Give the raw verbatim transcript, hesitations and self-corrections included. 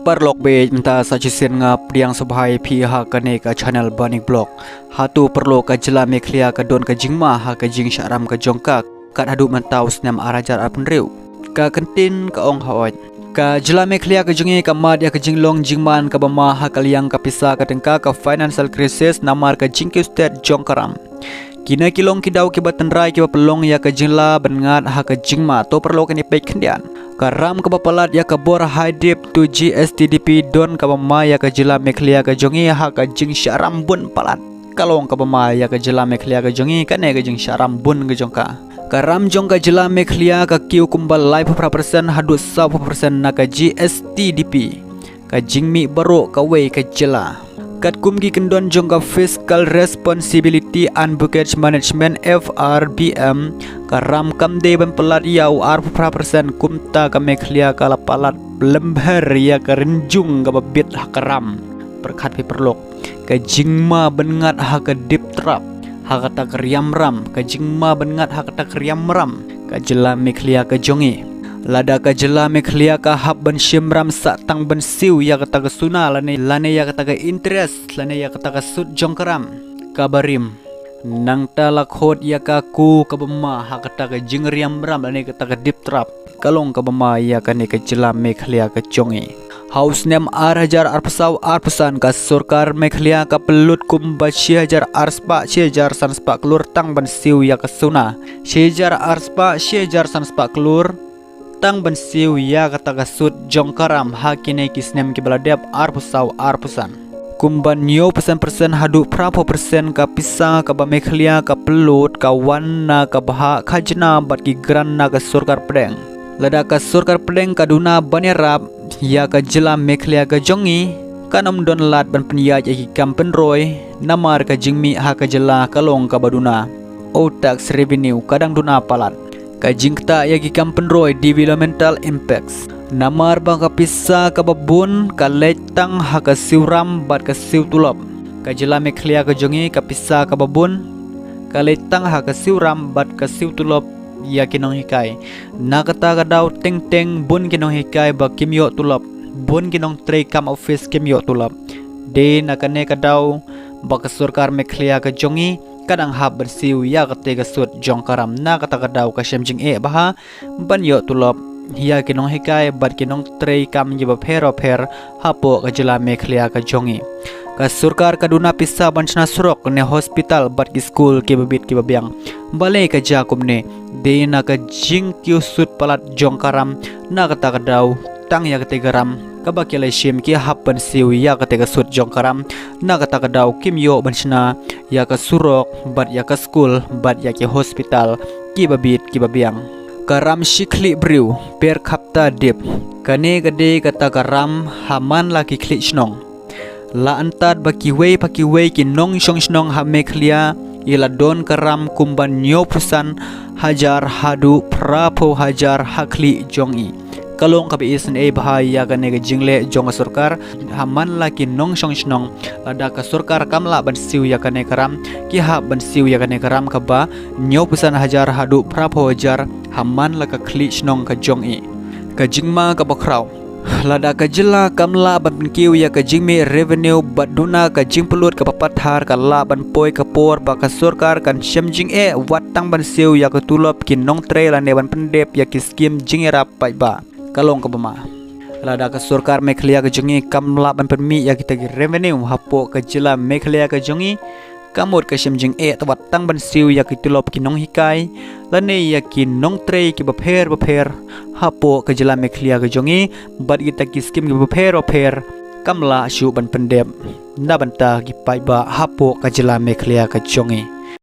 Paralok bad mynta sa shisien nga pdiang sngewbha ïa phi ha kane ka channel Banik Vlog. Hato paralok, ka jylla Meghalaya ka don ka jingma ha ka jingshah ram ka jong ka. Kat haduh mynta u snem ar hajar arphew hynriew, ka kyntien ka ong hooid. Ka jylla Meghalaya ka jong ngi ka mad ïa ka jinglong jingman kaba ma ha ka liang ka pisa ka tyngka, ka financial crisis, namar ka jingkiew stet jong ka ram. Kine ki long ki daw kiba tynrai kiba pynlong ïa ka jylla ban ngat ha ka jingma. To paralok, ngin ïa peit khyndiat. Ka ram kaba palat ïa ka bor High Dip to G S T D P don kaba ma ïa ka jylla Meghalaya ka jong ngi ha ka jingshah ram bun palat. Ka long kaba ma ïa ka jylla Meghalaya ka jong ngi kane ka jingshah ram bun ka jong ka. Ka ram jong ka jylla Meghalaya ka kiew kumba laiphew phra percent haduh sawphew percent na ka G S T D P. Ka jingmih baroh kawei ka jylla. Katkum ki kyndon jong ka Fiscal Responsibility and Budget Management, F R B M, ka ram kam dei ban palat ïa u arphew phra percent, kumta ka Meghalaya ka la palat lembher ïa ka rynjung kaba bit ha ka ram. Pyrkhat phi paralok, ka jingma ban ngat ha ka dip trap, ha kata ka riam ram, ka jingma ban ngat ha kata ka riam ram ka jylla Meghalaya ka jong ngi. Lada ka jylla Meghalaya ka hap ban shim ram sah tang ban siew ïa kata ka suna lane, lane ïa kata ka interest lane ïa kata ka sut jong ka ram, kaba rim. Nangta la khot ïa ka kiew kaba ma ha kata ka jingriam ram lane kata ka dip trap. Ka long kaba ma ïa kane ka jylla Meghalaya ka jong ngi. Ha u snem ar hajar arphew saw arphew san ka sorkar Meghalaya ka pynlut kumba shi hajar ar spah, shi hajar san spah klur tang ban siew ïa ka suna. Shi hajar ar spah, shi hajar san spah klur tang ban siew ïa kata ka sut jong ka ram ha kine ki snem kiba la dep arphew saw arphew san. Kumba hynñiewphew san percent haduh phraphew percent ka pisa kaba Meghalaya ka pynlut ka wan na ka bhah khajna bad ki grant na ka sorkar pdeng. Lada ka sorkar pdeng ka duna ban ïarap ïa ka jylla Meghalaya ka jong ngi, kan ym don lad ban pynïaid ïa ki kam pynroi, namar ka jingmih ha ka jylla ka long kaba duna. U tax revenue ka dang duna palat. Ka jingktah ïa ki kam pynroi, developmental impacts. Namar ba ka pisa kaba bun ka leit tang ha ka siew ram bad ka siew tulop. Ka jylla Meghalaya ka jong ngi ka pisa kaba bun ka leit tang ha ka siew ram bad ka siew tulop ïa ki nonghikai. Na kata ka daw teng teng bun ki nonghikai ba kim ïoh tulop, bun ki nongtrei kam office kim ïoh tulop. Dei na kane ka daw ba ka sorkar Meghalaya ka jong ngi ka dang hap ban siew ïa kata ka sut jong ka ram. Na kata ka daw ka shem jingeh bha ban ïoh tulop ïa ki nonghikai bad ki nongtrei kam kiba pher bapher hapoh ka jylla Meghalaya ka jong ngi. Ka sorkar ka duna pisa ban shna surok ne hospital bad ki skul kiba bit kiba biang. Balei ka jia kumne? Dei na ka jingkiew sut palat jong ka ram. Na kata ka daw tang ïa kata ka ram kaba ki la shim ki hap ban siew ïa kata ka sut jong ka ram. Na kata ka daw kim ïoh ban shna ïa ka surok bad ïa ka skul bad ïa ki hospital kiba bit kiba biang. Ka ram shi khlieh briew per capita dip. Kane ka dei kata ka ram ha man la ki khlieh shnong. La antad ba kiwei pa kiwei ki nongshong shnong ha Meghalaya i la don ka ram kumba hynñiewphew san hajar haduh phraphew hajar ha khlieh jong i. Ka long kaba isynei bha ïa kane ka jingleh jong ka sorkar. Ha man la ki nongshong shnong, lada ka sorkar kam lah ban siew ïa kane ka ram, ki hap ban siew ïa kane ka ram kaba hynñiewphew san hajar haduh phraphew hajar ha man la ka khlieh shnong ka jong i. Ka jingma kaba khraw, lada ka jylla kam lah ban pynkiew ïa ka jingmih revenue bad duna ka jingpynlut kaba pathar, ka lah ban poi ka por ba ka sorkar kan shem jingeh wat tang ban siew ïa ka tulop ki nongtrei lane ban pyndep ïa ki skim jingïarap paidbah. Ka long kaba ma. Lada ka sorkar Meghalaya ka jong i kam lah ban pynmih ïa kita ki revenue hapoh ka jylla Meghalaya ka jong i, ka mut ka shem jingeh wat tang ban siew ïa ki tulop ki nonghikai lane ïa ki nongtrei kiba pher bapher hapoh ka jylla Meghalaya ka jong i, bad kita ki skim kiba pher bapher kam lah shuh ban pyndep na bynta ki paidbah hapoh ka jylla Meghalaya ka jong i.